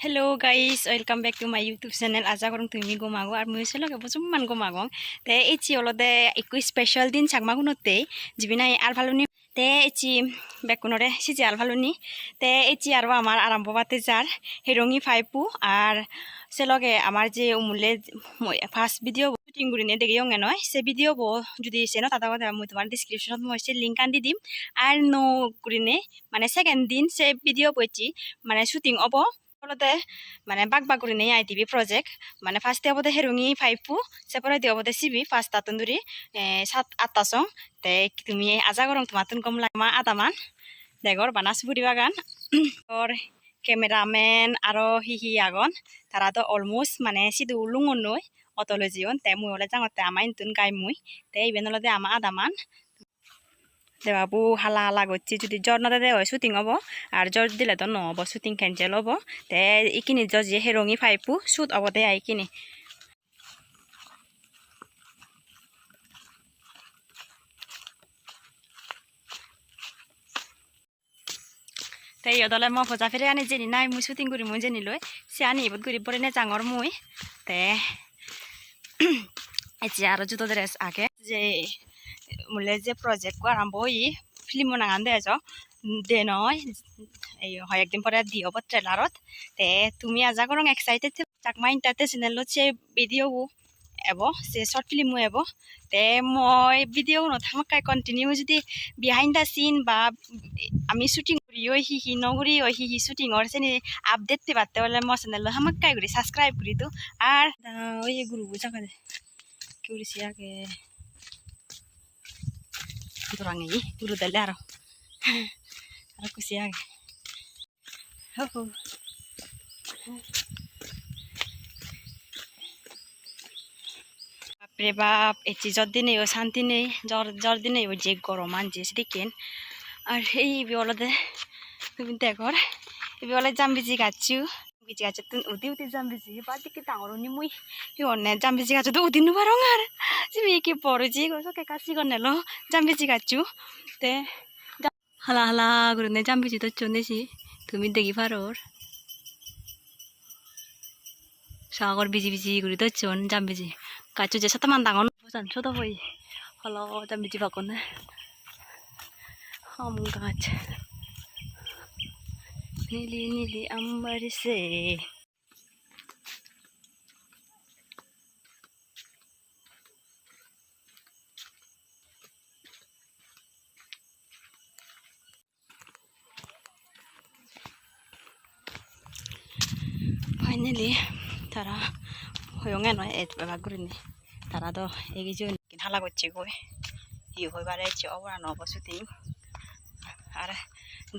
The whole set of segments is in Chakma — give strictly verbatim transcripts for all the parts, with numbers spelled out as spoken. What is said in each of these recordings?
Hello guys, welcome back to my YouTube channel. Aja gorong tumi gom ago, ar mui se loge bojomman gom agong. Te ecche olode ekko special din Chakmagunotte, jibe nahi Alphaloni. Te ecche bekkunore sije Alphaloni. Te ecche aro amar arambo obatte jar Herongi five-o, ar se loge amar je umule first video shooting gurine degeyonge noi, se video bo judi se no thadok de mui tomar description-ot mui se link-an di dim. Ar nuo gurine mane second din se video bo ecche mane shooting obo. Olode mane bak bak gurinei I T B project, mane first-e obode Herongi five-o, se poredi obode sibe pastattun duri, eh, sat atta song. Te tumi aja gorong tomattun gom lagema adaman. Degor bana suguri bagan. Or cameraman aro hi hi agon, tara do almost mane sidu lungonnoi, auto loi jeyon, te mui ole jangotte ama intun gai mui. Te iben olode ama adaman. Debabu hala hala gocche, judi jor no dede oi shooting obo, ar jor dile do no obo, shooting cancel obo. Te ikkini jor je Herongi five-o shoot obode ai ikkini. Te iyot ole mo poja pire ani jeni nai mui shooting guri mui jeni loi. Se ani ibot guri borei nejangor mui. Te ecche aro judo dress age. Je mule je project-ko arambo oye, film-o nangan de ejo. De noi, ei hoyek din pore di obo trailer-ot. Te tumi aja gorong excited Chakma Entertainment-ot se video-bo ebo, se short film-o ebo. Te mui video-gunot hamakkai continue judi behind the scene ba ami shooting guriyoi, hi hi no guriyoi, hi hi shooting or seni update pebatte ole mo channel-lo hamakkai guri subscribe guri do. Ar da oye gurubo jagade. Guri se age. Dorani guru dele aro. Aro kusi age. Ho, ho. Bapre bap, ecche jor dineyo santi nei, jor, jor dineyo je goroman je sedekken. Ar ei ibe olode tumi degor, ibe olode jambiji gaccho, jambiji gacchottun udi udi jambiji, bhalokke dangor uni mui hi honne jambiji gacchot do udi no parong ar, sibe ekke bor oye jeyegoi sokke ekka sigon elo jambiji gaccho. Te hala hala gurinei jambiji docchon de se tumi degi paror. Sagor biji biji guri docchon jambiji. Gaccho je sataman dangor no obo jan, sot obo ye. Hala jambiji paggonne. Aam gach. Nili nili ambar se. Finally, tara hoyonge noi, ej bebak gurinei. Tara do egijon ekkin hala gocchegoi. Hi hoi pare ecche obo na no obo shooting. Ar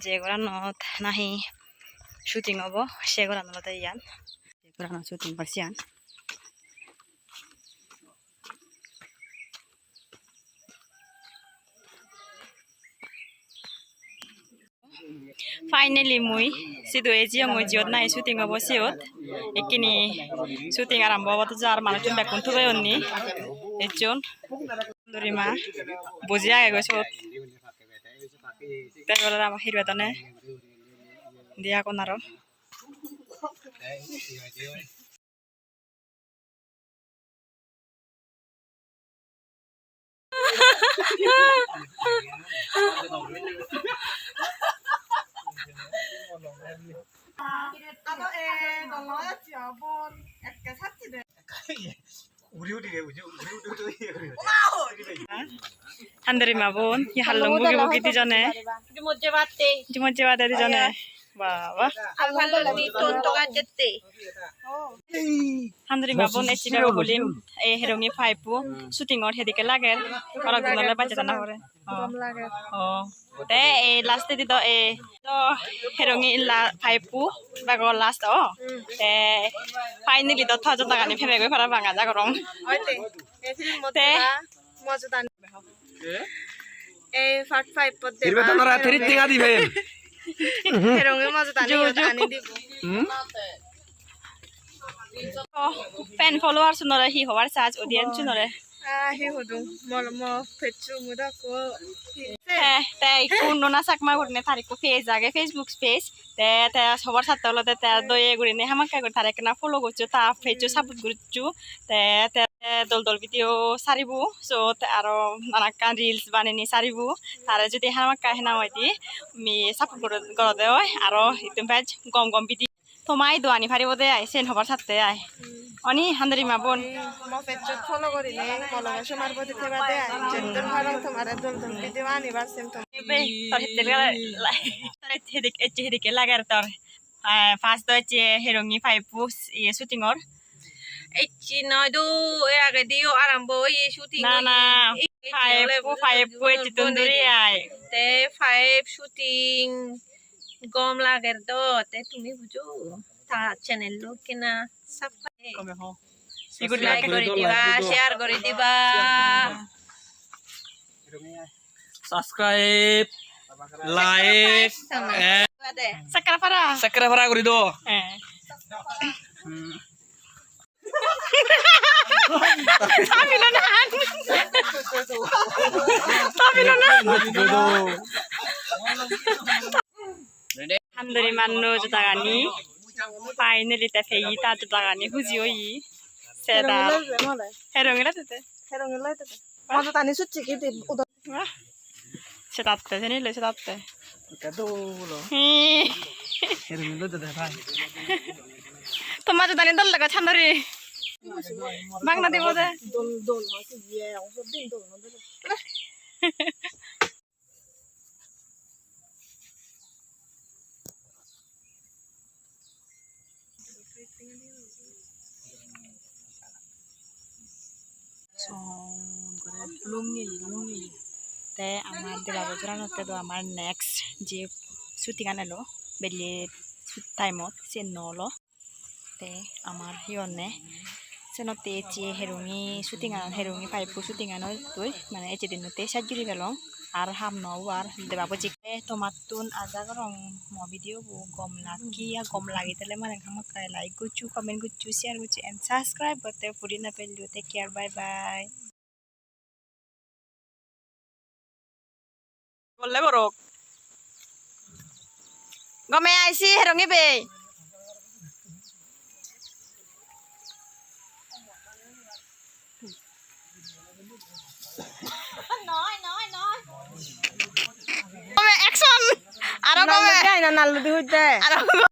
je goranot nahi shooting obo, se goran olode iyan. Je goranot shooting gor siyan. Finally mui sidu ejiyongoi, jiyot nahi shooting obo siyot. Ekkini shooting arambo obode jar, manuchun bekkun tubeyonni ejjon. Sundori ma boji agegoi siyot. Te ebar ama hiribadonne indi agon aro. Sundori ma bon, hi hallong bugi bugi dijone. Dimojje bade dijone. Baba. Sundori ma bon ecche baba bolim, e Herongi five-o shooting or hedekke lager. Aro gun ole bajje dana pore. Oh. Oh. Te ei last-edi do ei do Herongi la five-o bego last o. Te finally do to jodagani pebegoi parapang aja gorong. Te mojodan. Ei part five-ot deba. Ibe to nora teri tenga dibe. Herongi mojodani iyot ani dibo. Hmm? Oh, fan followers unore hi hobar saj, audience unore? Ah, hi hodung? Mo, mo pecchu mui do ekko. Te, te Ekku Nona Chakma gurinei tar ekku page age, Facebook page. Te, te hobar satte olode te doye gurinei hamakkai guri tare ekkena follow goccho, ta page-o support goccho. Te, te dol dol video saribo, sot aro nanakkan reels banenei saribo. Tare judi hamakkai hena hoide mi support goro-, gorode oi, aro ittun bej gom gom video. Toma idu ani paribode ai, sen hobar satte ai. Hmm. Oni handori ma bon. Hmm, mo page-ot follow gurinei, mo loge somar bodi thebade ai. Jetton parong tomare dol dol video anibar sem tom. Ebe, tor hitte la-, la-, tor ecche hidik-, ecche hidikke lager tor. Eh, first do ecche Herongi five-o iye shooting or. Ecche noi do, e agedi o arambo oye shooting. Na, oye. Na, ecche five ole o, five o ecche tun duri ai. Te five shooting gom lager do, te tumi bujo. Ta channel lo ekkena subscribe. Like guri diba, share guri diba. Subscribe, like, eh, Sakrapara. Sakrapara guri do. Eh. Hmm. Tabilo na. Tabilo na. Handori manno jodagani. Finally te peyi ta jodagani huji oye. Seda. Herongila tete. Herongila tete. Mo jodani sucche ki di udo. Sedatte seni loi sedatte. Ekka dol o. Hi. Herongila tete bhai. Toma jodani dol dega chandori. Bangla dibo de. Dol, dol, ye, oso din dol, dol. Son gore lungi, lungi. Te amar deba bojoranotte do amar next je shooting an elo, belle time ot, siyen no olo. Te amar hi honne, senotte ecche Herongi shooting an, Herongi five o shooting anottei, mane ecche dinnottei sej guri pelong, ar ham no obo ar deba bojik. Te tomattun aja gorong mo video bo gom laggi, ar gom lagi thele mane hamakkai like goccho, comment goccho, share goccho and subscribe gotte puri no pello. Take care, bye bye. Bolle borok. Gome aisi Herongi bei. Gome action. Aro gome. Nallu di hujte. Aro gome.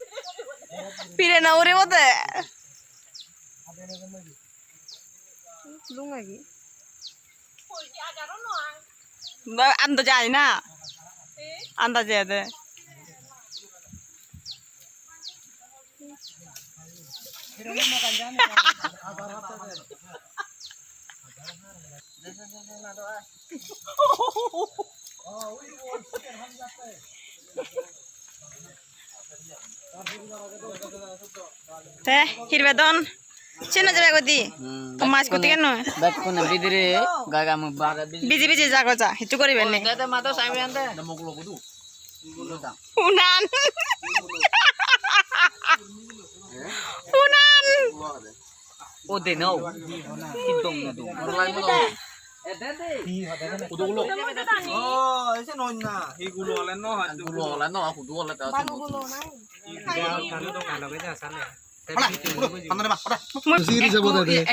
Pire na uribo de. Lungegi. Ba, ando jai na. Ando jai de. Te, hirbedon. Sino jabe godi. Hmm, to maj koti bekkune, keno? Bekkune bidire, gaga muk bare bidire. Biji biji jago ja, hichu goribe ne. Dede mato saibe ande. Unan. Unan. O de no. Hidong no do. Kudu gulo. Oh, ese no na. Hi gulo ole no ha. Gulo ole no, kudu ole ta. Gulo ole no. Siri jabo de.